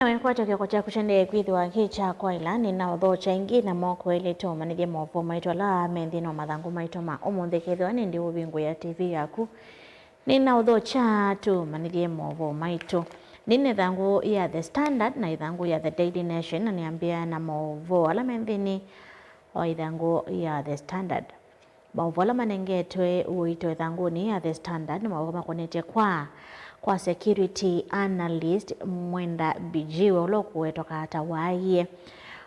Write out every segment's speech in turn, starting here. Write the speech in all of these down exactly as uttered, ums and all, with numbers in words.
Nawe kwata kĩoko kyaku kyendeee kwĩthĩwa kĩ kya kwaĩla, nĩnaũthokya ĩngĩ na moko elĩ tũmanyĩthye maũvoo maitũ ala me nthĩnĩ wa mathangũ maitũ ma ũmũnthĩ. Kethĩwa nĩndĩ ũvingũĩa T V yaku, nĩnaũthokya tũmanyĩthye maũvoo maitũ. Nĩ na ĩthangũ ya The Standard na ĩthangũ ya The Daily Nation, na nĩambĩa na maũvoo ala me nthĩnĩ wa ĩthangũ ya The Standard. Maũvoo ala manengetwe ũito ĩthangũnĩ ya The Standard nĩ maũvoo makonetye kwa, kwa security analyst Mwenda Bijiwe, ũla ũkũwetwa kata waaie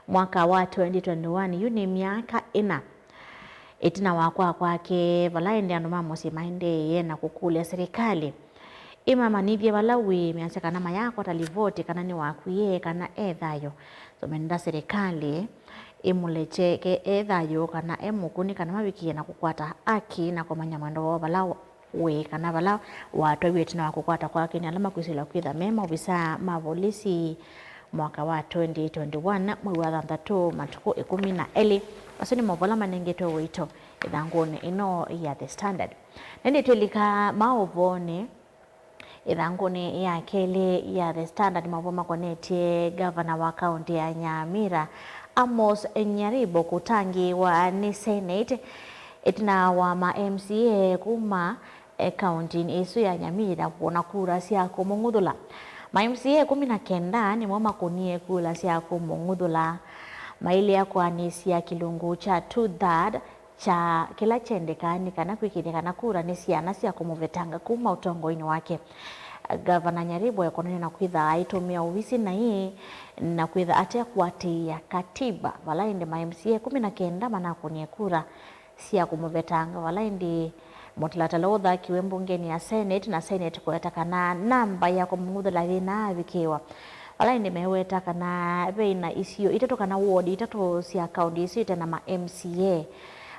mwaka wa twenty twenty-one. Yu nĩ myaka ĩna ĩtina wa kwaa kwake, vala ĩndĩ andũ ma mũsyĩ maendeeie na kũkũlya silikalĩ ĩmamanyĩthye vala wĩ, measya kana mayakwata livoti kana nĩwakwie kana e thayũ. So, menda silikalĩ ĩmũlekye ke e thayũ kana e mũkũ, nĩ kana mavikĩe na kũkwata aki na kũmanya mwendo woo vala wĩ, kana vala watwaiwe ĩtina wa kũkwata kwake nĩ ala makwĩsĩlwa kwĩtha me maovisaa ma volisi mwaka wa twenty twenty-one, mwei wa thanthatũ, matukũ ĩkũmi na elĩ. Asu nĩ maũvoo ala manengetwe ũito ĩthangũnĩ ĩno ya The Standard. Na ĩndĩ twĩlika maũvoonĩ, ĩthangũnĩ ya kelĩ ya The Standard, maũvoo makonetye ngavana wa kaũntĩ ya Nyamira, Amos Nyaribo, kũtangĩĩwa nĩ Senate ĩtina wa ma M C A kuma, eh, kaũntĩnĩ ĩsu ya Nyamira kũna kura sya kũmũng'uthũla. Ma M C A ĩkũmi na kenda nĩmo makũnie kura sya kũmũng'uthũla, mailea kũanĩsya kĩlungu kya two third kya kĩla kyendekaa nĩ kana kwĩkĩĩthya kana kura nĩ syana sya kũmũvetanga kuma ũtongoinĩ wake. Ngavana Nyaribo ekonany'a na kwĩtha aitũmĩa ovisi naĩ na kwĩtha atekwatĩĩa katiba, vala ĩndĩ ma M C A ĩkũmi na kenda manakũnie kura sya kũmũvetanga, vala ĩndĩ mũtalatala ũthakiwe mbungenĩ ya Senate, na Senate kũweta kana namba ya kũmũng'uthũla yĩnaavikĩĩwa. Vala ĩndĩ meweta kana veina isio itatũ kana ward itatũ sya kaũntĩ ĩsu ĩte na ma M C A.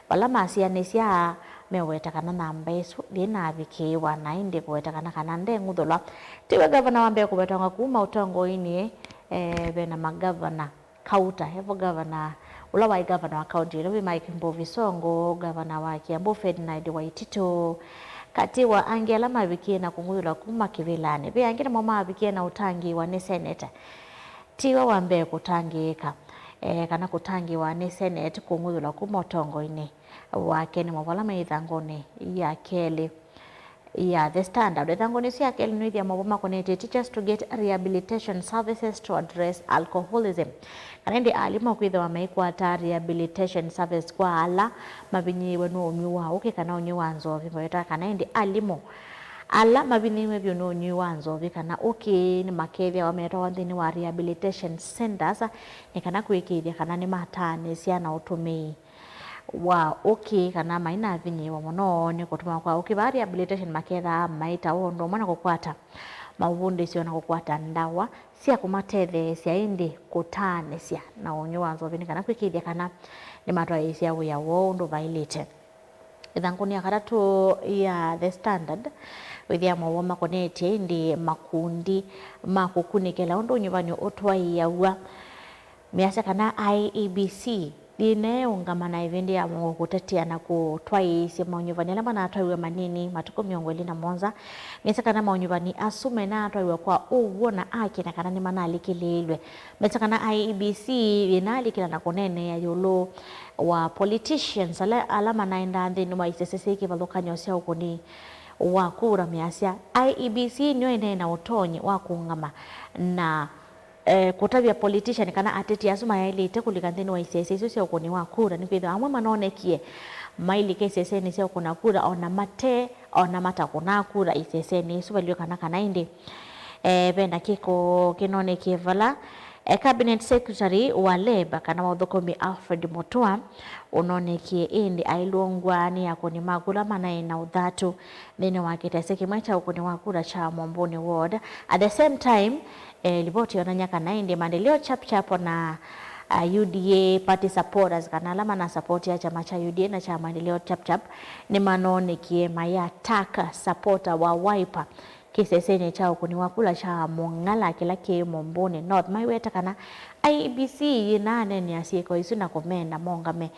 Vala masianĩsya, meweta kana namba ĩsu yĩnaavikĩĩwa, na ĩndĩ kũwetekana kana ndeng'uthũlwa. Tiwe ngavana wa mbee kũvetangwa kuma ũtongoinĩ, eh, ve na magavana kauta, evo ngavana ũla waĩ ngavana wa kaũntĩ ya Nairobi, Mike Mbuvi Sonko, ngavana wa Kiambu, Ferdinand Waititu, katĩ wa angĩ ala mavikie na kũng'uthũlwa kuma kĩvĩlanĩ. Ve angĩ namo mavikie na ũtangĩĩwa nĩ seneta. Tiwe wa mbee kũtangĩĩka, eh, kana kũtangĩĩwa nĩ Senate kũng'uthũlwa kuma ũtongoinĩ wake. Nĩ maũvoo ala me ĩthangũnĩ ya kelĩ ya The Standard. Ĩthangũnĩ ĩsu ya kelĩ nĩwĩthĩa maũvoo makonetye teachers to get rehabilitation services to address alcoholism. Kana ĩndĩ alimũ kwĩthĩwa maikwata rehabilitation service kwa ala mavinyĩĩwe nĩ ũnywi wa ũkĩ kana ũnywi wa nzovi. Maweta kana ĩndĩ alimũ ala mavinyĩĩwe vyũ nĩ ũnywi wa nzovi kana ũkĩ nĩmakethĩawa metwawa nthĩnĩ wa rehabilitation centers nĩ kana kũĩkĩĩthya kana nĩmataanĩsya na ũtũmĩi wa ũkĩ kana mainavinyĩĩwa mũno nĩ kũtũmĩwa kwa ũkĩ. Vaa rehabilitation makethaa maĩtawa ũndũ ũmwe na kũkwata maũvundĩsyo na kũkwata ndawa sya kũmatetheesya, ĩndĩ kũtaanĩsya na ũnywi wa nzovi nĩ kana kwĩkĩĩthya kana nĩmatwaĩĩsya wĩa woo ũndũ vaĩlĩte. Ĩthangũnĩ ya katatũ ya The Standard, wĩthĩa maũvoo makonetye ĩndĩ makundi ma kũkunĩkĩla ũndũ ũnyuvani ũtwaĩĩaw'a. Measya kana I E B C yĩneeũngama na ĩvĩndĩ ya mũongo kũtetea na kũtwaĩĩsya maũnyuvani ala manatwaiwe manini matukũ mĩongo ĩlĩ na mũonza. Measya kana maũnyuvani asu menatwaiwe kwa ũw'o na akĩna kana nĩmanalikĩlĩĩlwe. Measya kana I E B C yĩnaalikĩla na kũneenea ĩũlũ wa politicians ala, ala manaendaa nthĩnĩ wa isese syĩ kĩvathũkany'o sya ũkũni wa kura. Measya I E B C nĩyo ĩneena ũtonyi wa kũũngama na eh, kũtavya politician kana ateti asu mayaĩlĩte kũlika nthĩnĩ wa isese isu sya ũkũni wa kura, nĩkwĩthĩwa amwe manonekie mailika isesenĩ sya ũkũna kura ona mate, ona matakũnaa kura isesenĩ isu. Vailye kana, kana ĩndĩ, eh, ve na kĩko kĩnonekie vala, eh, cabinet secretary wa Labour kana wa ũthũkũmi Alfred Mutua ũnonekie ĩndĩ ailũngwa nĩ akũni ma kura manaĩ na ũthatu nthĩnĩ wa kĩtese kĩmwe kya ũkũni wa kura kya Mombuni Ward. At the same time, eh, livoti yonany'a kana ĩndĩ Maendeleo Chap Chap na, ah, U D A party supporters kana ala manasapoti ya kyama kya U D A na kya Maendeleo Chap Chap nĩmanonekie mai attack supporter wa Wiper kĩsesenĩ kya ũkũni wa kula kya Mong'ala kĩla kĩ Mũmbũnĩ North, maiweta kana I E B C yĩnaaneenea syĩko isu na kũmeenda mongame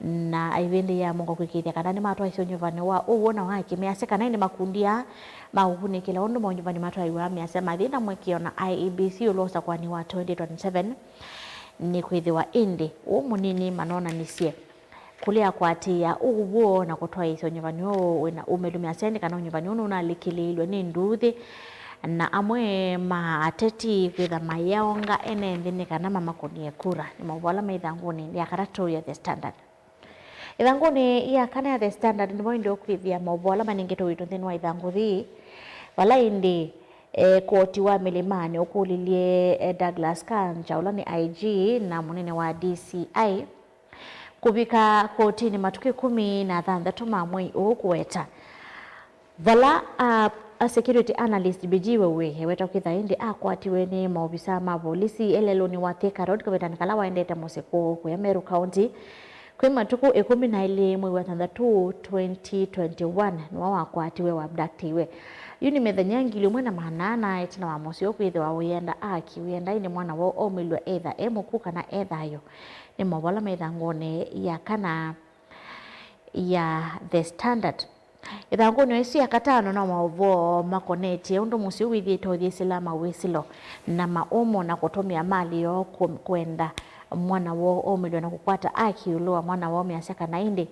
na ivĩndĩ ya mũongo kwĩkĩĩthya kana nĩmatwaisye ũnyuvani wa ũw'o na wa kĩmĩasya kana ĩndĩ makundi aa ma ũkunĩkĩla ũndũ monyuvani matwaiwaa mĩasya mathi na mũĩkĩĩo na I E B C ĩũlũ wa ũsakũani wa twenty twenty-seven. Nĩkwĩthĩwa ĩndĩ ũũ mũnini manonanisye kũlea kũatĩĩa ũw'o na kũtwaĩĩsya ũnyuvani ũũ wĩna ũmĩlu mĩasya ĩndĩ kana ũnyuvani ũũ nũnalikĩlĩĩlw'e nĩ nduuthĩ na amwe ma ateti kwĩtha mayaonga ene nthĩ nĩ kana mamakũnĩe kura. Nĩ maũvoo ala me ĩthangũnĩ ya katatũ ya The Standard. Ĩthangũnĩ ya kana ya The Standard nĩvo ĩndĩ ũkwĩthĩa maũvoo ala manengetwe witũ nthĩnĩ wa ĩthangũ yĩĩ, vala ĩndĩ, eh, koti wa Milimani ũkũlilye, eh, Douglas Kanja ũla nĩ I G na mũnene wa D C I kũvika kotinĩ matukũ ĩkũmi na thanthatũ ma mwei ũũ kũweta vala a, a security analyst Bijiwe Wĩ eweta kwĩtha ĩndĩ akwatiwe nĩ maovisaa ma volisi elelũnĩ wa Thika Road kavindanĩ kala waendete mũsyĩ kũũ kũya Meru County kwĩ matukũ ĩkũmi na elĩ mwei wa thanthatũ twenty twenty-one nĩwe wakwatiwe, wa abductiwe. Yu nĩ mĩthenya ngili ĩmwe na maana ana ĩtina wa mũsyĩ ũũ kwĩthĩwa ũyenda akiw'e, ĩndĩ mwana woo aumĩlw'a etha e mũkw'ũ kana e thayũ. Nĩ maũvoo ala me ĩthangũnĩ ya kana ya The Standard. Ĩthangũnĩ ĩsu ya katano no maũvoo makonetye ũndũ mũsyĩ ũũ wĩthĩĩtwe ũyĩsĩla mawĩsĩlo na maũmo na kũtũmĩa mali yoo kũ-, kwenda mwana woo aumĩlw'a na kũkwata aki ĩũlũ wa mwana woo measya kana ĩndĩ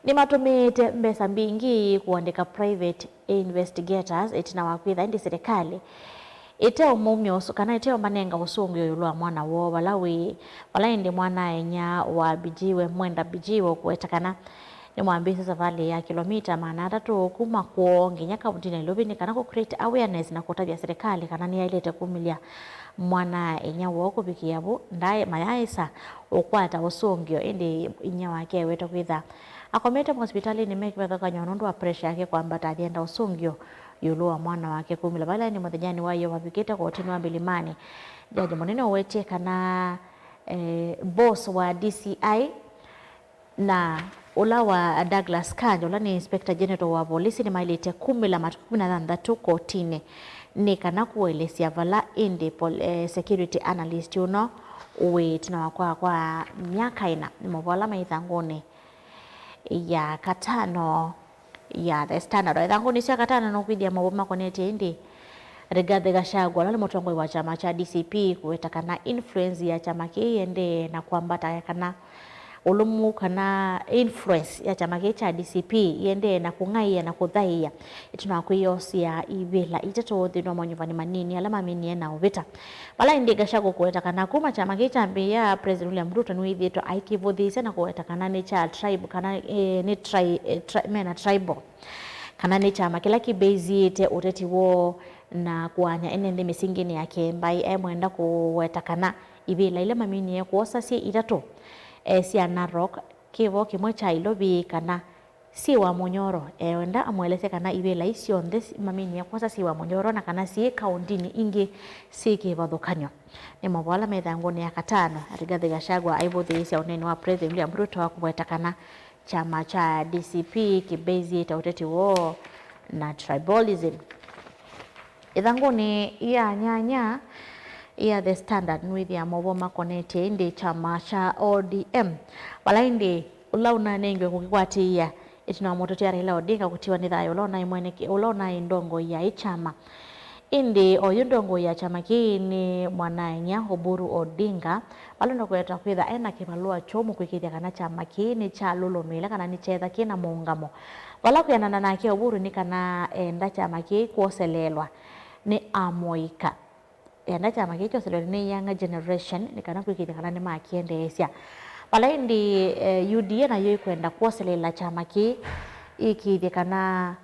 nĩmatũmĩĩte mbesa mbingĩ kũandĩka private investigators ĩtina wa kwĩtha ĩndĩ silikalĩ ĩteũmaumya ũsu-, kana ĩteũmanenga ũsũngĩo ĩũlũ wa mwana woo vala wĩ, vala ĩndĩ mwana-a-inyia wa Bijiwe, Mwenda Bijiwe, ũkũweta kana nĩmwambĩĩsye savalĩ ya kĩlomita maana atatũ kuma kwoo nginya kaunti Nairobi nĩ kana kũ create awareness na kũtavya silikalĩ kana nĩyaĩlĩte kumĩlya mwana-a-inyia woo kũvikĩa vu ndaĩ-, mayaaĩsa ũkwata ũsũngĩo, ĩndĩ inyia wake ewetwa kwĩtha akomete mosivitalĩnĩ me kĩvathũkany'o nũndũ wa pressure yake kwambata ayenda ũsũngĩo ĩũlũ wa mwana wake kumĩla vala ĩndĩ mũthenyanĩ wa ĩyoo vavikĩte kotinĩ wa Milimani. Jaji mũnene ũwetie kana, eh, boss wa D C I na ũla wa Douglas Kanja, ũla nĩ Inspector General wa volisi, nĩmaĩlĩte kumĩla matukũ ĩkũmi na thanthatũ kotinĩ nĩ kana kũelesya vala ĩndĩ pol-, eh, security analyst ũno wĩ ĩtina wa kwaa kwa myaka ĩna. Nĩ maũvoo ala me ĩthangũnĩ ya katano ya The Standard. O ĩthangũnĩ ĩsu ya katano nũkwĩthĩa maũvoo makonetye ĩndĩ Rigathi Gachagua, ũla nĩ mũtongoi wa kyama kya D C P, kũweta kana influence ya kyama kĩĩ ĩendee na kwambata, kana ũlũmu kana influence ya kyama kĩĩ kya D C P ĩendee na kũng'aĩa na kũthaĩa ĩtina wa kwĩyosea ivĩla itatũ nthĩnĩ wa manyũvanĩ manini ala maminie na ũvĩta. Vala ĩndĩ Gachagua kũweta kana kuma kyama kĩĩ kyambĩĩa, President William Ruto nĩwĩthĩĩtwe aikĩvũthĩĩsya na kũweta kana nĩ kya tribe, kana, eh, nĩ tri-, eh, tri-, mena tribal, kana nĩ kyama kĩla kĩbĩsĩĩte ũteti woo na kũaany'a ene nthĩ mĩsinginĩ ya kĩmbaĩ. Emwenda kũweta kana ivĩla ila maminie kwosa syĩ itatũ, eh, sya Narok, kĩvo kĩmwe kya Ilovi, kana syĩ wa mũnyoro. Ewenda amũelesye kana ivĩla ii syonthe si-, maminie kwosa syĩ wa mũnyoro na kana syĩ kaũndinĩ ingĩ syĩ kĩvathũkany'o. Nĩ maũvoo ala me ĩthangũnĩ ya katano. Rigathi Gachagua aivũthĩĩsya ũneeni wa President William Ruto wa kũweta kana kyama kya D C P kĩbĩsĩĩte ũteti woo na tribalism. Ĩthangũnĩ ya nyanya ya The Standard nĩwĩthĩa maũvoo makonetye ĩndĩ kyama kya O D M, vala ĩndĩ ũla ũnanengiwe kũkĩkwatĩĩa ĩtina wa mũteti Raila Odinga kũtiwa nĩ thayũ, ũla ũnaĩ mweneke-, ũla ũnaĩ ndongoi ya ĩ kyama. Ĩndĩ oyu ndongoi ya kyama kĩĩ nĩ mwana-a-inyia Oburu Odinga, vala ũndũ kũweta kwĩtha ena kĩvalũa kyũmũ kwĩkĩĩthya kana kyama kĩĩ nĩkyalũlũmĩĩla kana nĩkyeetha kĩna mũũngamo. Vala kwĩanana nake Oburu nĩ kana enda kyama kĩĩ kwoseleelwa nĩ amũika. Enda kyama kĩĩ kyoseleelwe nĩ younger generation nĩ kana kwĩkĩĩthya kana nĩmakĩendeesya. Vala ĩndĩ, eh, U D A nayo ĩkwenda kwoseleela kyama kĩĩ ĩkĩĩthye kana,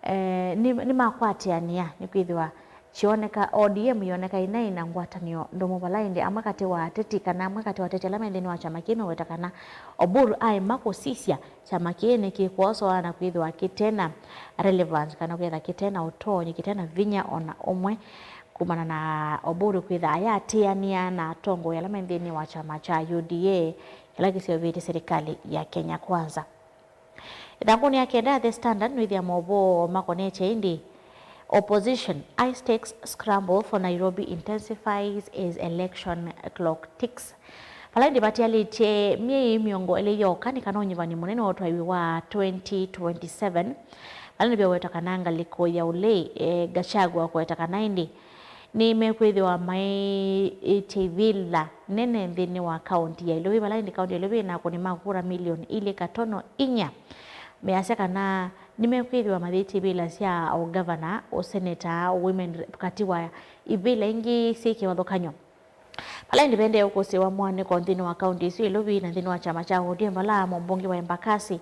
eh, nĩ, nĩmakwatĩanĩa, nĩkwĩthĩwa kyoneka, O D M yoneka ĩnaĩ na ngwatanĩo ndũmu, vala ĩndĩ amwe katĩ wa ateti kana amwe katĩ wa ateti ala me nthĩnĩ wa kyama kĩĩ meweta kana Oburu aema kũsisya kyama kĩĩ nĩkĩkwosoa na kwĩthĩwa kĩtena relevance kana kwĩtha kĩtena ũtonyi, kĩtena vinya ona ũmwe, kumana na Oburu kwĩtha ayatĩanĩa na atongoi ala me nthĩnĩ wa kyama kya U D A kĩla kĩseũvĩtye silikalĩ ya Kenya Kwanza. Ĩthangũnĩ ya kenda ya The Standard nĩwĩthĩa maũvoo makonetye ĩndĩ Opposition, high stakes scramble for Nairobi intensifies as election clock ticks. Vala ĩndĩ vatialĩtye myei mĩongo ĩlĩ yoka nĩ kana ũnyivani mũnene wa ũtwaiwi wa twenty twenty-seven, vala nĩvyowetwa kana ngalĩko ya ũlei, eh, Gachagua kũweta kana ĩndĩ nĩmekwĩthĩwa maĩtye ivĩla nene nthĩnĩ wa kaũnti ya Ilovi, vala ĩndĩ kaũnti ya Ilovi ĩna akũni ma kura milioni ilĩ katono inya. Measya kana nĩmekwĩthĩwa mayĩtye ivĩla sya ũngavana, ũseneta, women rep, katĩ wa ivĩla ingĩ syĩ kĩvathũkany'o. Vala ĩndĩ vendee ũkũsĩĩwa mũanĩko nthĩnĩ wa kaũnti ĩsu ya Ilovi na nthĩnĩ wa kyama kya O D M, vala mũmbunge wa Embakasi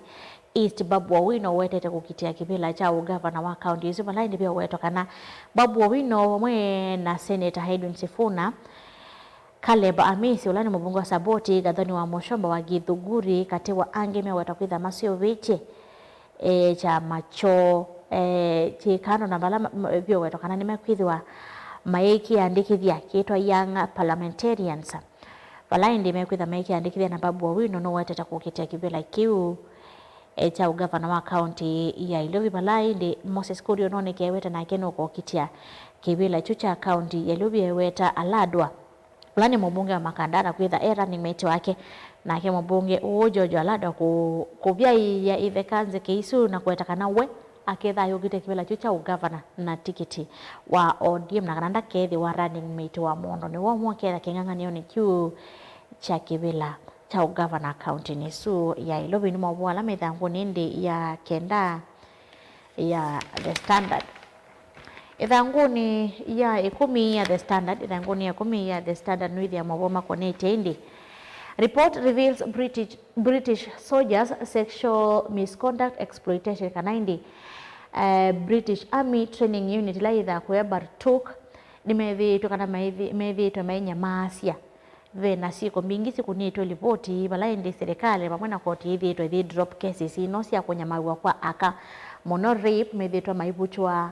East Babu Owino ũwetete kũkitĩa kĩvĩla kya ũngavana wa kaũnti ĩsu, vala ĩndĩ veũwetwa kana Babu Owino vamwe na Seneta Edwin Sifuna, Caleb Amisi, ũla nĩ mũvunge wa Saboti, Gathoni wa Mũshomba wa Gĩthũngũri, katĩ wa angĩ, mewetwa kwĩtha maseũvĩtye, eh, kyama kyoo, eh, kyĩ kando na vala ma-, ma-, vyowetwa kana nĩmekwĩthĩwa mayĩkĩandĩkĩthya kĩtwa Young Parliamentarians. Vala ĩndĩ mekwĩtha mayĩkĩandĩkĩthya na Babu Owino nũwetete kũkitĩa kĩvĩla kĩu, eh, kya ũngavana wa kaũnti ya Ilovi, vala ĩndĩ Moses Kuria ũnonekewete nake nũkũkitĩa kĩvĩla kyu kya kaũnti ya Ilovi eweta Aladwa. Ũla nĩ mũmbunge wa Makandara kwĩtha e running mate wake, nake mũmbunge ũũ George Aladwa kũ-, kũvyaĩĩa itheka nzeke isu na kũweta kana we akethĩwa ayũkĩte kĩvĩla kyu kya ũngavana na tikiti wa O D M, na kana ndakethĩwa running mate wa mũndũ nĩwe ũmwe ũketha kĩng'ang'anĩonĩ kyu kya kĩvĩla kya ũngavana kaũntinĩ ĩsu ya Ilovi. Nĩ maũvoo ala me ĩthangũnĩ ĩndĩ ya kenda ya The Standard. Ĩthangũnĩ ya ĩkũmi ya The Standard, ĩthangũnĩ ya ĩkũmi ya The Standard nũĩthĩa maũvoo makonetye ĩndĩ, report reveals British, British soldiers sexual misconduct exploitation, kana ĩndĩ, eh, British Army Training Unit ĩla yĩthaa kũya Bartuk nĩmethĩĩtwe kana maithi-, methĩĩtwe mainyamaasya. Ve na syĩko mbingĩ sikũnĩtwe livoti, vala ĩndĩ silikalĩ vamwe na koti ithĩĩtwe ithi drop cases ino sya kũnyamaw'a kwa aka, mũno rape, methĩĩtwe maivukĩwa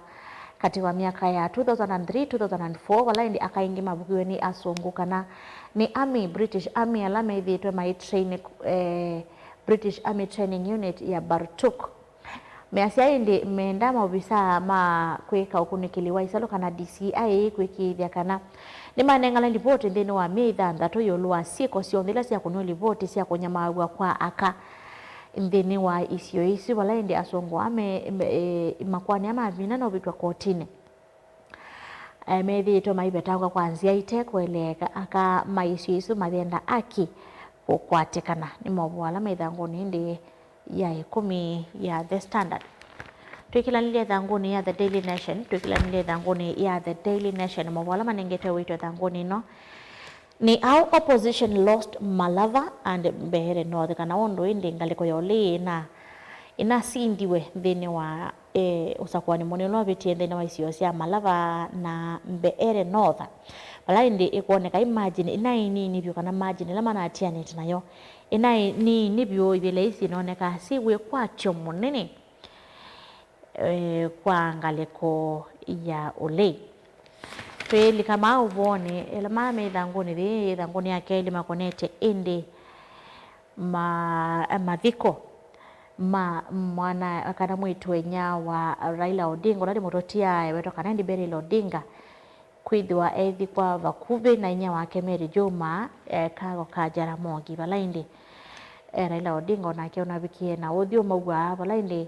katĩ wa myaka ya two thousand and three, two thousand and four, vala ĩndĩ aka aingĩ mavukiwe nĩ asũngũ kana nĩ army, British Army, ala methĩĩtwe mai train, eh, British Army Training Unit ya Bartuk. Measya ĩndĩ meenda maovisaa ma kwĩka ũkunĩkĩli wa isalũ kana D C I kwĩkĩĩthya kana nĩmanengane livoti nthĩnĩ wa myei thanthatũ ĩũlũ wa syĩko syonthe ila syakũniwe livoti sya kũnyamaaw'a kwa aka nthĩnĩ wa isio isu, vala ĩndĩ asũngũ aa me, me, e, makoani aa mavina na ũvikwa kotinĩ. E, methĩĩtwe maivetangwa kwa nzĩa ite kũeleeka, aka ma isio isu mayenda aki kũkwatĩkana. Nĩ maũvoo ala me ĩthangũnĩ ĩndĩ ya ĩkũmi ya The Standard. Twĩkĩlanĩlye ĩthangũnĩ ya The Daily Nation, twĩkĩlanĩlye ĩthangũnĩ ya The Daily Nation, maũvoo ala manengetwe ũito ĩthangũnĩ ĩno nĩ How Opposition Lost Malava and Mbeere North, kana ũndũ ĩndĩ ngalĩko ya ũlei ĩna, ĩnasindiwe nthĩnĩ wa, e, ũsakũani mũnene ũla wavĩtie nthĩnĩ wa isio sya Malava na Mbeere North, vala ĩndĩ ĩkwoneka ĩ margin ĩnaĩ nini vyũ, kana margin ĩla manatianĩte nayo ĩnaĩ nini vyũ. Ivĩla ii syĩnonekaa syĩ wĩkwatyo mũnene, e, kwa ngalĩko ya ũlei. Twĩlika maa ũvoonĩ, ĩla maa me ĩthangũnĩ yĩĩ, ĩthangũnĩ ya kelĩ makonetye ĩndĩ ma-, mathiko ma mwana kana mwĩĩtu-a-inyia wa Raila Odinga, ũla nĩ mũtũtia ewetwa kana ĩndĩ Beryl Odinga, kwĩthĩwa eithikwa vakuvĩ na inyia wake Mary Juma, e, kaago ka Jaramogi, vala ĩndĩ, e, Raila Odinga onake ũnavikie na ũthyũ mauaa, vala ĩndĩ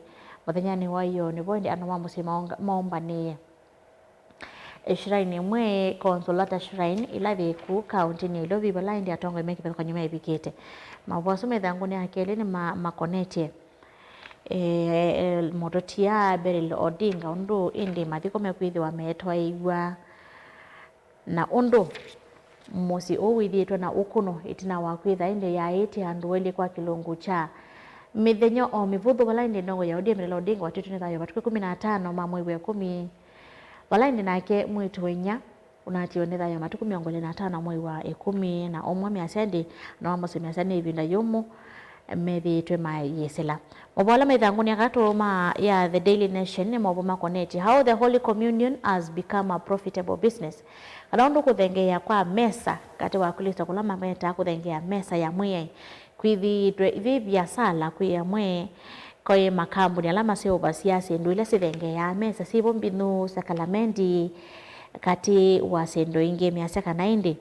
mũthenyanĩ wa ĩoo nĩvo ĩndĩ andũ ma mũsyĩ maonga-, maũmbanĩe. E, shrine ĩmwe, Consolata Shrine, ĩla yĩ kũu kaũntĩnĩ ya Ilovi, vala ĩndĩ atongoi me kĩvathũkany'o mevikĩte. Maũvoo asu me ĩthangũnĩ ya kelĩ nĩ ma-, makonetye, e, e, mũtũtia Beryl Odinga, ũndũ ĩndĩ mathiko mekwĩthĩwa meetwaĩĩw'a, na ũndũ mũsyĩ ũũ wĩthĩĩtwe na ũkũno ĩtina wa kwĩtha ĩndĩ yaĩtye andũ elĩ kwa kĩlungu kya mĩthenya o mĩvũthũ, vala ĩndĩ ndongoi ya O D M Raila Odinga watw'ĩtwe nĩ thayũ matukũ ĩkũmi na atano ma mwei wa ĩkũmi. Vala ĩndĩ nake mwĩĩtu-a-inyia ũnatiwe nĩ thayũ matukũ mĩongo ĩlĩ na atano mwei wa ĩkũmi na ũmwe, measya ĩndĩ andũ ma mũsyĩ measya nĩ ĩvinda yũmũ methĩĩtwe mayĩsĩla. Maũvoo ala me ĩthangũnĩ ya katatũ ma, ya The Daily Nation nĩ maũvoo makonetye How the Holy Communion Has Become a Profitable Business, kana ũndũ kũthengeea kwa mesa katĩ wa Aklĩsto kũla mametaa kũthengeea mesa ya Mwĩai kwĩthĩĩtwe yĩ viasala kwĩ amwe, Koĩ makambuni ala maseũvasya syĩndũ ila sivengeeaa mesa syĩvo mbinyu, sakalamendi, katĩ wa syĩndũ ingĩ. Measya kana ĩndĩ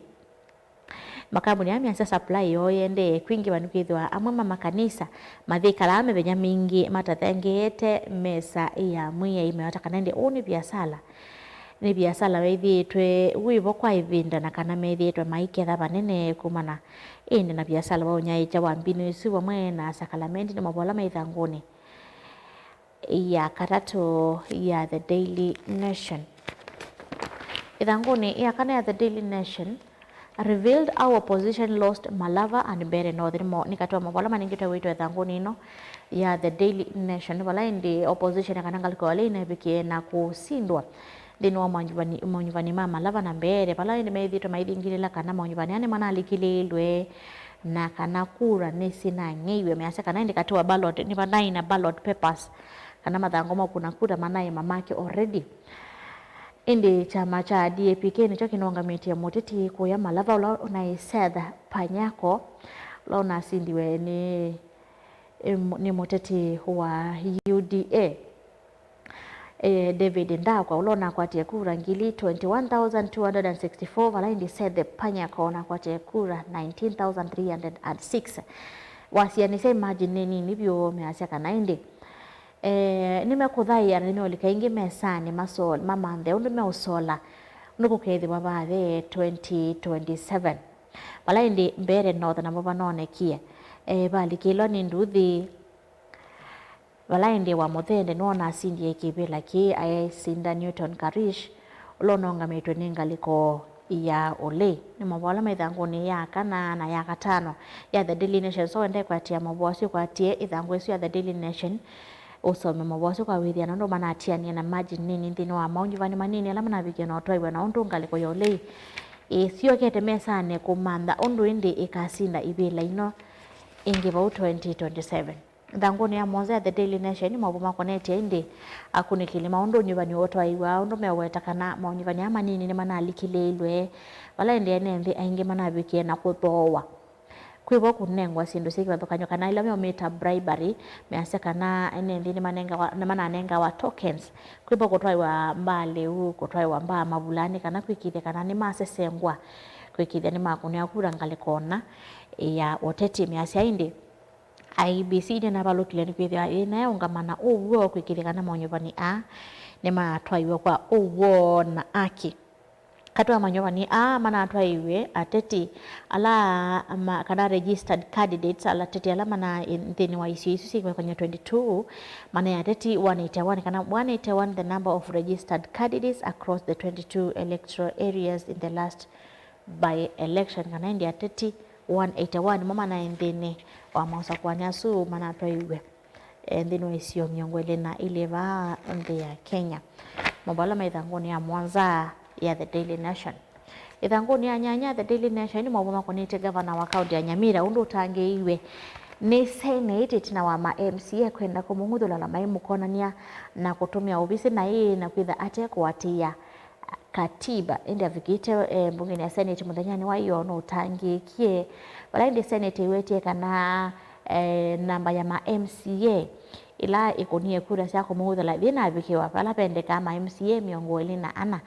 makambuni aa measya supply yoo ĩendee kwingĩva nĩkwĩthĩwa amwe ma makanisa mathĩkalaa mĩthenya mingĩ matathengeete mesa ya Mwĩai. Measya kana ĩndĩ ũũ nĩ viasala, nĩ viasala wĩthĩĩtwe wĩvo kwa ĩvinda na kana methĩĩtwe maiketha vanene kumana ĩndĩ na viasala wa ũnyaĩĩkya wa mbinyu isu vamwe na sakalamendi nĩ mavola me ĩthangũnĩ ya katatũ ya The Daily Nation. Ĩthangũnĩ ya kana ya The Daily Nation, revealed how opposition lost Malava and Mbeere North. Nĩmo nĩ katĩ wa mavola manengĩtwe wĩtwa ĩthangũnĩ ĩno ya The Daily Nation, vala ĩndĩ opposition ya kana ngalĩko ya Olei ĩneevikie na kũsindwa nthĩnĩ wa maũnyuvani, maũnyuvani ma Malava na Mbeere, vala ĩndĩ methĩĩtwe maithingĩlĩla kana maũnyuvani aa nĩmanalikĩlĩĩlwe na kana kura nĩsinang'eiwe. Measya kana ĩndĩ katĩ wa ballot, nĩvanaĩ na ballot papers, kana mathangũ ma kũna kura manaĩ mamake already. Ĩndĩ kyama kya D A P K nĩkyo kĩnũngamĩtye mũteti kũya Malava ũla ũnaĩ Seth Panyako, ũla ũnasindiwe nĩ, nĩ mũteti wa U D A. Eh, David Ndakwa, ũla ũnakwatie kura ngili twenty-one thousand two hundred and sixty-four, vala ĩndĩ Seth Panyako ũnakwatie kura nineteen thousand three hundred and six. Wasianĩsya margin nĩ nini vyũ, measya kana ĩndĩ, eh, nĩmekũthaĩa na nĩmeũlika ĩngĩ mesanĩ maso-, mamanthe ũndũ meũsola nũkũkethĩwa vathe twenty twenty-seven. Vala ĩndĩ Mbeere North namo vanonekie, eh, valikĩlwa nĩ nduthi. Vala ĩndĩ wa mũthende nĩwona asindie kĩvĩla kĩĩ, aesinda Newton Karish, ũla ũnũngamĩtwe nĩ ngalĩko ya Olei. Nĩ mavola me ĩthangũnĩ ya kana na ya katano ya The Daily Nation. So wenda ĩkwatia mavoo asu, ĩkwatie ĩthangũ ĩsu ya The Daily Nation, ũsome mavoo asu kwa wĩthĩa na ũndũ manatianie na margin nini nthĩnĩ wa maũnyuvani manini ala manavikie na ũtwaĩwa na ũndũ ngalĩko ya Olei ĩsyokete mesanĩ kũmantha ũndũ ĩndĩ ĩkasinda ĩvĩla ĩno ĩngĩ vau twenty twenty-seven. Ĩthangũnĩ ya mũonza ya The Daily Nation, maũvoo makonetye ĩndĩ akunĩkĩli ma ũndũ ũnyuvani ũtwaĩwa, ũndũ meũweta kana maũnyuvani aa manini nĩmanalikĩlĩĩlwe, vala ĩndĩ ene nthĩ aingĩ manavikie na kũthooa. Kwĩ vo kũnengwa syĩndũ syĩ kĩvathũkany'o kana ila meũmĩta bribery, measya kana ene nthĩ nĩmanengawa, nĩmananengawa tokens. Kwĩ vo kũtwaĩwa mbaa lĩu, kũtwaĩwa mbaa mavulanĩ, kana kwĩkĩĩthya kana nĩmasesengwa, kwĩkĩĩthya nĩmakũnĩwa kura ngalĩko na ya ũteti. Measya ĩndĩ I E B C nĩnavalũkile nĩkwĩthĩwa yĩnaeũngama na ũw'o kwĩkĩĩthya kana maũnyuvani aa nĩmatwaiwe kwa ũw'o na aki. Katĩ wa manyuvani aa manatwaiwe, ateti ala ma, kana registered candidates, ala ateti ala mana nthĩnĩ wa isio isu syĩ kĩvathũkany'o twenty-two, manaĩ ateti one eighty-one, kana one eighty-one the number of registered candidates across the twenty-two electoral areas in the last by-election, kana ĩndĩ ateti one eighty-one nĩmo manaĩ nthĩnĩ wa maũsakũani asu manatwaiwe, eh, nthĩnĩ wa isio mĩongo ĩlĩ na ilĩ vaa nthĩ ya Kenya. Maũvoo ala me ĩthangũnĩ ya mũonza ya The Daily Nation. Ĩthangũnĩ ya nyanya The Daily Nation nĩ maũvoo makonetye ngavana wa kaũntĩ ya Nyamira ũndũ ũtangĩĩiwe nĩ Senate ĩtina wa ma M C A kwenda kũmũng'uthũla na maimũkonany'a na kũtũmĩa ovisi naĩ na kwĩtha ate kũatĩĩa katiba. Ĩndĩ avikĩte, eh, mbungenĩ ya Senate mũthenyanĩ wa ĩoo nũtangĩĩkie vala ĩndĩ Senate ĩwetie kana, eh, namba ya ma M C A ĩla ĩkũnie kura sya kũmũng'uthũla yĩnavikĩwa, vala vendekaa ma M C A mĩongo ĩlĩ na ana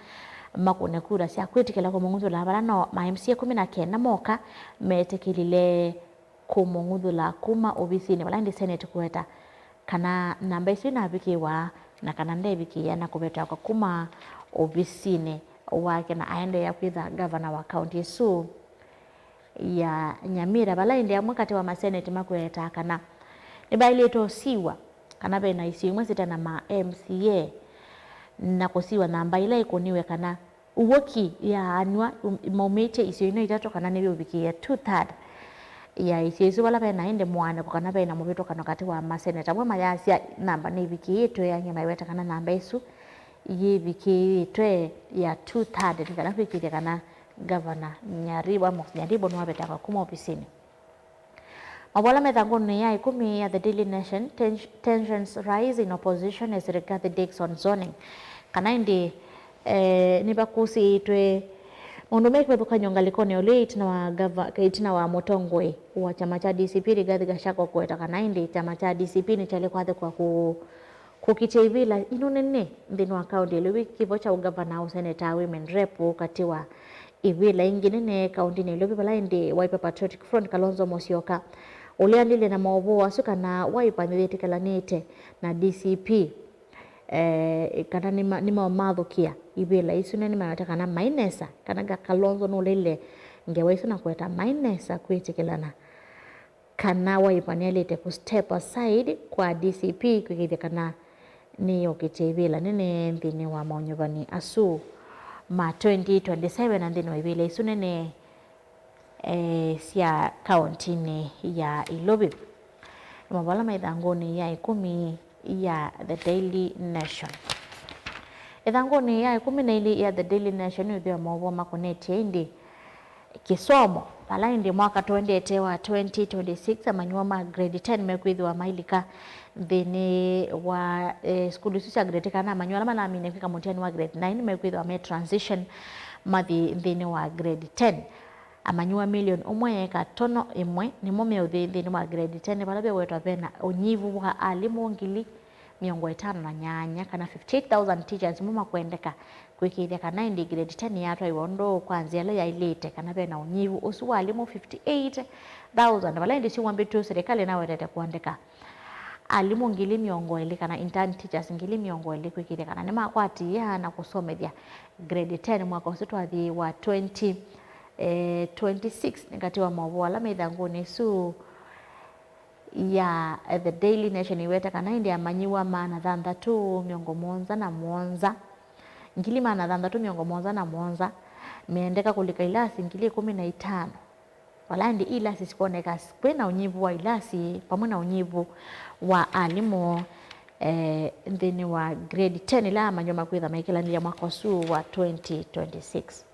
makũne kura sya kwĩtĩkĩla kũmũng'uthũla, vala no ma M C A kũmi na kenda moka metĩkĩlile kũmũng'uthũla kuma ovisinĩ, vala ĩndĩ Senate kũweta kana namba ĩsu ĩnavikĩwa na kana ndevikĩĩa na kũvetangwa kuma ovisinĩ wake, na aendeea kwĩtha ngavana wa kaũntĩ ĩsu ya Nyamira, vala ĩndĩ amwe katĩ wa maseneti makũetaa kana nĩvaĩlĩte ũsiw'a kana ve na isio imwe site na ma M C A na kũsiw'a namba ĩla ĩkũniwe kana ũw'o ki yaanw'a maumĩtye isio ino itatũ kana nĩyũvikĩĩe two third ya isio isu vala ve na ĩndĩ mũaanĩko kana ve na mũvĩtũkano katĩ wa maseneta. Amwe mayasya namba nĩvikĩĩtwe, angĩ maiweta kana namba ĩsu yĩvikĩĩtwe ya two third nĩ kana kwĩkĩĩthya kana Ngavana Nyaribo, Amos Nyaribo nĩwavetangwa kuma ovisinĩ. Mavola me ĩthangũnĩ ya ĩkũmi ya The Daily Nation, tens-, tensions rise in opposition as Rigathi digs on zoning. Kana ĩndĩ, eh, nĩvakusĩĩtwe Maũndũ me kĩvathũkany'o ngalĩkonĩ ya ũlei ĩtina wa gava-, ĩtina wa mũtongoi wa kyama kya D C P Rigathi Gachagua kũweta kana ĩndĩ kyama kya D C P nĩkyaĩle kwathĩkwa kũ-, kũkitĩa ivĩla ino nene nthĩnĩ wa kaũntĩ ya Ilovi, kĩvo kya ũgavana, ũseneta, women rep, katĩ wa ivĩla ingĩ nene kaũntĩnĩ ya Ilovi, vala ĩndĩ Wiper Patriotic Front Kalonzo Musyoka, ũleanĩlye na maũvoo asu kana Wiper nĩyĩtĩkĩlanĩte na D C P, eh, kana nĩma-, nĩmamathũkĩa ivĩla isu, na nĩmaweta kana mai nesa, kana Ga-, Kalonzo nũleile ngewa isu na kũweta mai nesa kwĩtĩkĩlana kana Wiper nĩyaĩlĩte kũ step aside kwa D C P kwĩkĩĩthya kana nĩyokĩtye ivĩla nene nthĩnĩ wa maũnyuvani asu ma twenty twenty-seven na nthĩnĩ wa ivĩla isu nene, eh, sya kaũntĩnĩ ya Ilovi. Nĩ maũvoo ala me ĩthangũnĩ ya ĩkũmi ya The Daily Nation. Ĩthangũnĩ ya ĩkũmi na ilĩ ya The Daily Nation nĩwĩthĩwa maũvoo makonetye ĩndĩ kĩsomo, vala ĩndĩ mwaka tũendete wa twenty twenty-six, amanyĩw'a ma grade ten mekwĩthĩwa mailika nthĩnĩ wa, eh, sukulu isu sya grade, kana amanyĩw'a ala manamine kwĩka mũtiani wa grade nine mekwĩthĩwa me transition mathi nthĩnĩ wa grade ten. Amanyĩw'a milioni ũmwe katono ĩmwe nĩmo meũthi nthĩnĩ wa grade ten, vala vewetwa vena ũnyivu wa alimũ ngili mĩongo ĩtano na nyanya, kana fifty-eight thousand teachers, nĩmo makwendeka kwĩkĩĩthya kana ĩndĩ grade ten yatwaiwa ũndũ kwa nzĩa ĩla yaĩlĩte, kana vena ũnyivu ũsu wa alimũ fifty-eight thousand, vala ĩndĩ syumwa mbĩtũ serikali nawetete kũandĩka alimũ ngili mĩongo ĩlĩ kana intern teachers ngili mĩongo ĩlĩ kwĩkĩĩthya kana nĩmakwatĩĩa na kũsomethya grade ten mwaka ũsu twathi wa twenty, eh, twenty-six. Nĩ katĩ wa maũvoo ala me ĩthangũnĩ ĩsu ya, eh, The Daily Nation ĩweta kana ĩndĩ amanyĩw'a maana thanthatũ mĩongo mũonza na mũonza, ngili maana thanthatũ mĩongo mũonza na mũonza meendeka kũlika ilasi ngili ĩkũmi na itano. Vala ĩndĩ ilasi sikwoneka kwĩ na ũnyivu wa ilasi vamwe na ũnyivu wa alimũ, eh, nthĩnĩ wa grade ten ĩla amanyĩw'a makwĩtha maĩkĩlanĩlya mwaka ũsu wa twenty twenty-six.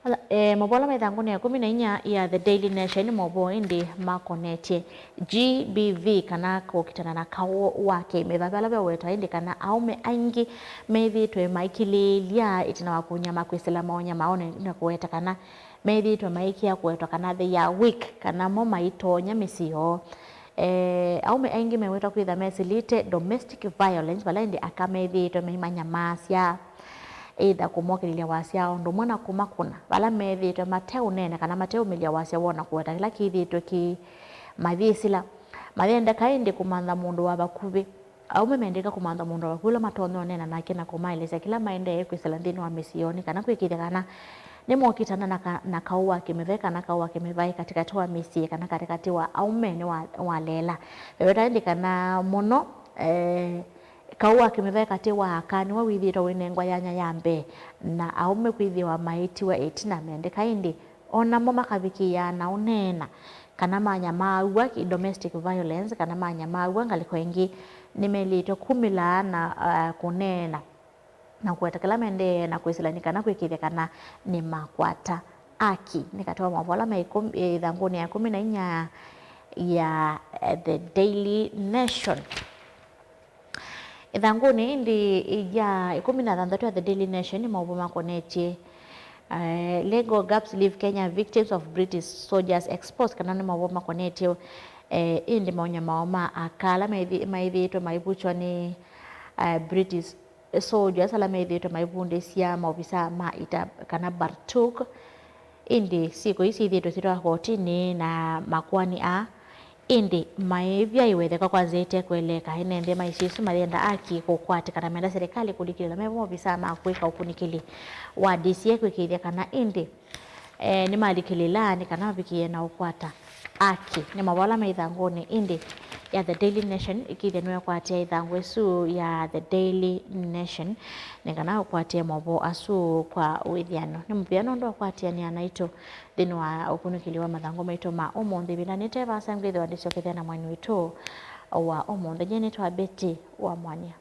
Ala, eh, maũvoo ala me ĩthangũnĩ ya ĩkũmi na inya ya The Daily Nation nĩ maũvoo ĩndĩ makonetye G B V, kana kũkitana na kaũ wa kĩmĩvave, ala vewetwa ĩndĩ kana aũme aingĩ methĩĩtwe maikĩlĩĩlya ĩtina wa kũnyama kwĩsĩla maũnyama maonĩ, na kũweta kana methĩĩtwe maĩkĩa kũwetwa kana they are weak, kana mo maitonya mĩsyĩ yoo. Eh, aũme aingĩ mewetwa kwĩtha mesĩlĩte domestic violence, vala ĩndĩ aka methĩĩtwe maimanyamaasya, either kũmokĩlĩlya wasya o ũndũ ũmwe na kũmakũna, vala methĩĩtwe mateũneena kana mateũmĩlya wasya woo na kũweta kĩla kĩthĩĩtwe kĩmathĩsĩla. Mayendeka ĩndĩ kũmantha mũndũ wa vakuvĩ. Aũme mendeka kũmantha mũndũ wa vakuvĩ ũla matonya ũneena nake na kũmaelesya kĩla maendee kwĩsĩla nthĩnĩ wa mĩsyĩ yoo, nĩ kana kwĩkĩĩthya kana nĩmokitana na ka-, na kaũ wa kĩmĩvaĩ kana kaũ wa kĩmĩvaĩ katĩkatĩ wa mĩsyĩ kana katĩkatĩ wa aũme nĩ wa, waleela. Veweta ĩndĩ kana mũno, eh, kaũ wa kĩmĩvaĩ katĩ wa aka nĩwe wĩthĩĩtwe ũinengwa yanya ya mbee, na aũme kwĩthĩwa maĩtiwa ĩtina mendeka ĩndĩ o namo makavikĩĩa na ũneena kana manyamaaw'a ki domestic violence, kana manyamaaw'a ngalĩko ĩngĩ, nĩmaĩlĩte kumĩla na, ah, kũneena na kũweta kĩla maendee na kwĩsĩla nĩ kana kwĩkĩĩthya kana nĩmakwata aki. Nĩ katĩ wa maũvoo ala me ĩkũmi, ĩthangũnĩ ya ĩkũmi na inya ya, eh, The Daily Nation. Ĩthangũnĩ ĩndĩ ya ĩkũmi na thanthatũ ya The Daily Nation nĩ maũvoo makonetye, eh, Legal Gaps Leave Kenya Victims of British Soldiers Exposed, kana nĩ maũvoo makonetye, eh, ĩndĩ maũnyamao ma aka ala maithi-, maĩthĩĩtwe maivutwa nĩ, eh, British soldiers ala methĩĩtwe maivundĩsya maovisaa ma ita kana Bartuk. Ĩndĩ syĩko ii syĩthĩĩtwe syĩtwawa kotinĩ na makoani aa, ĩndĩ maĩvya ĩwetheka kwa nzĩa ĩte kũeleeka. Ene nthĩ ma ĩsyĩ ĩsu mayenda aki kũkwatĩka na menda serikali kũlikĩlĩla me maovisaa ma kwĩka ũkunĩkĩli wa D C I kwĩkĩĩthya kana ĩndĩ, eh, nĩmalikĩlĩla nĩ kana mavikĩe na ũkwata aki. Nĩ maũvoo ala me ĩthangũnĩ ĩndĩ ya The Daily Nation, ĩkĩĩthya nĩwekwatĩa ĩthangũ ĩsu ya The Daily Nation nĩ kana ũkwatĩe maũvoo asu kwa wĩthyano. Nĩ mũvea nũndũ wa kwatĩanĩa naitũ nthĩnĩ wa ũkunĩkĩli wa mathangũ maitũ ma ũmũnthĩ. Ĩvinda nĩte vaasa ngwĩthĩwa ndĩsyokethya na mwaini witũ wa ũmũnthĩ. Nyie nĩtwa Betty wa Mwania.